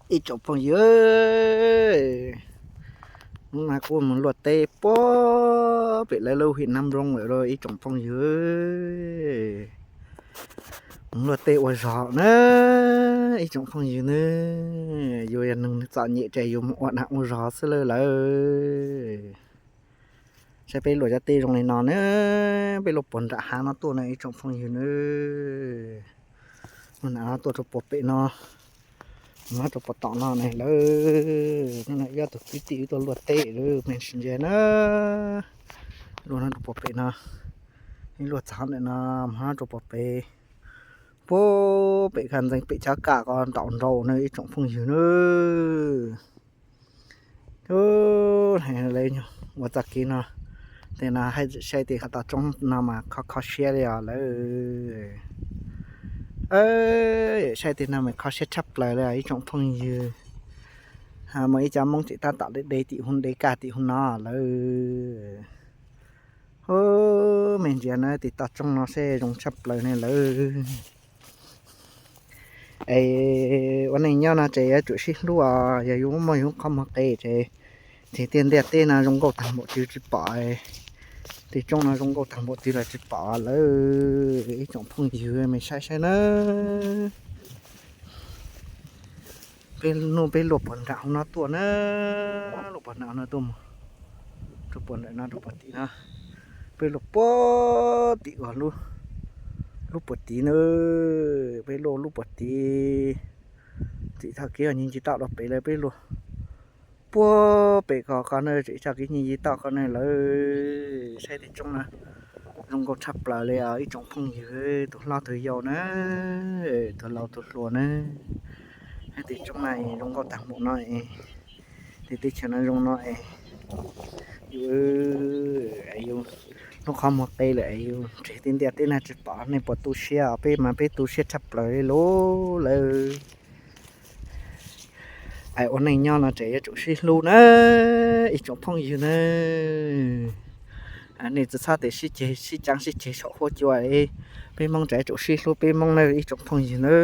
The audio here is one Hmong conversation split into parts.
Ib tsoom phooj ywg, hnub no kuv mus luaj teb puag pem lawv lub him Nab Nploog lawm lauj ib tsoom phooj ywg. Mus luaj teb ua zog na ib tsoom phooj ywg na. Yus yog neeg txom nyem ces yus mus ua nas ua zog xwb lawm lawm. Saib peb luaj cov teb zoo li no na, peb luaj puag nram hav no tuaj na ib tsoom phooj ywg na. Ua nas no tuaj rau puag pem no, mus rau puag tom no ne lawm. Hnub no wb ob tug kwv tij wb tuaj luaj teb lawm me ntsis ntsia na. Luaj no rau puag pem no, ib luaj txog ntawm no, mus rau puag pem, puag pem kaj ntxeeg pem chob kaj ko nraum nraud na ib tsoom phooj ywg na. Lawv ua txoj kev no, tej no haj saib tej qhov toj roob no mas kho kho siab li os lawm. Saib tej no mas kho siab tshaj plaws li os ib tsoom phooj ywg. Muaj ib co Hmoob tseem tab tom de de tim hub de kaj tim hub no lawm. Hu, me ntsia na tej toj roob no seb zoo tshaj plaws ne lawm. Es ua neej nyob no ces yuav tsum sib hlub os, yog yus muaj yus qhov muag qe ces, ces tiaj ntiaj teb no zoo nkauj tag npaum twg tsis pom, tej roob no zoo nkauj tag npaum twg los tsis pom lawm ib tsoom phooj ywg me saib saib na. Peb hnub peb luaj puag nram hauv no tuaj na, luaj puag nram hauv no tuaj mus rau puag nram no rau puag tim no, peb luaj puag tim uas lub puag tid na, peb luaj lub puag tid. Txij thaum kev nyi nci toj rau pem lawm peb luaj puag pem ko ko na, txij thaum kev nyi nci toj ko na lawm. Saib tej roob na, zoo nkauj tshaj plaws li os ib tsoom phooj ywg, tus hlob tus yau na, tus laus tus hluas na. Saib tej roob na zoo nkauj tag npaum no es, tej teb chaws no zoo no es, yus, yus hnub qhov muag qe lawm es yus ntseg tej ntiaj teb no tsis pom, nej puas tu siab os? Peb mas peb tu siab tshaj plaws li lawm. Es ua neej nyob no ces yuav tsum sib hlub na ib tsoom phooj ywg na. Nej tsis txhob tias sib ceg sib caav sib ceg saum huab cua, peb Hmoob ces yuav tsum sib hlub peb Hmoob na ib tsoom phooj ywg na.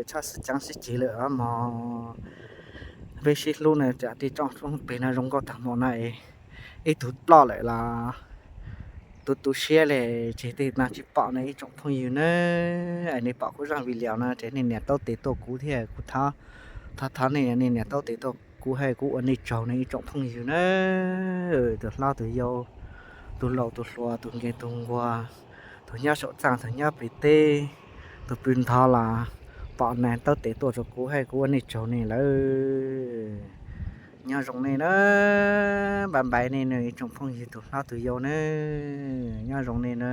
Txhob sib caav sib ceg lawm mog. Peb sib hlub na, tej roob pem no zoo nkauj tag npaum no es, ib tug ploj lawm los tu tu siab li, tseg tej no tsis pom na ib tsoom phooj ywg na. Es nej pom kuv zaj video no ces nej nias taub tes tuaj kuv thiab kuv thov, thov thov nej, nej nias taub tes tuaj kuv hais kuv ua nej tsaug na ib tsoom phooj ywg na. Tus hlob tus yau, tus laus tus hluas, tus nkeeg tus nquag, tus nyob saum txaj tus nyob pem teb, tus pw ntho los pom nias taub tes tuaj rau kuv hais kuv ua nej tsaug nej lawm. Nyob zoo nej na, npaj npais nej na ib tsoom phooj ywg tus hlob tus yau na. Nyob zoo nej na.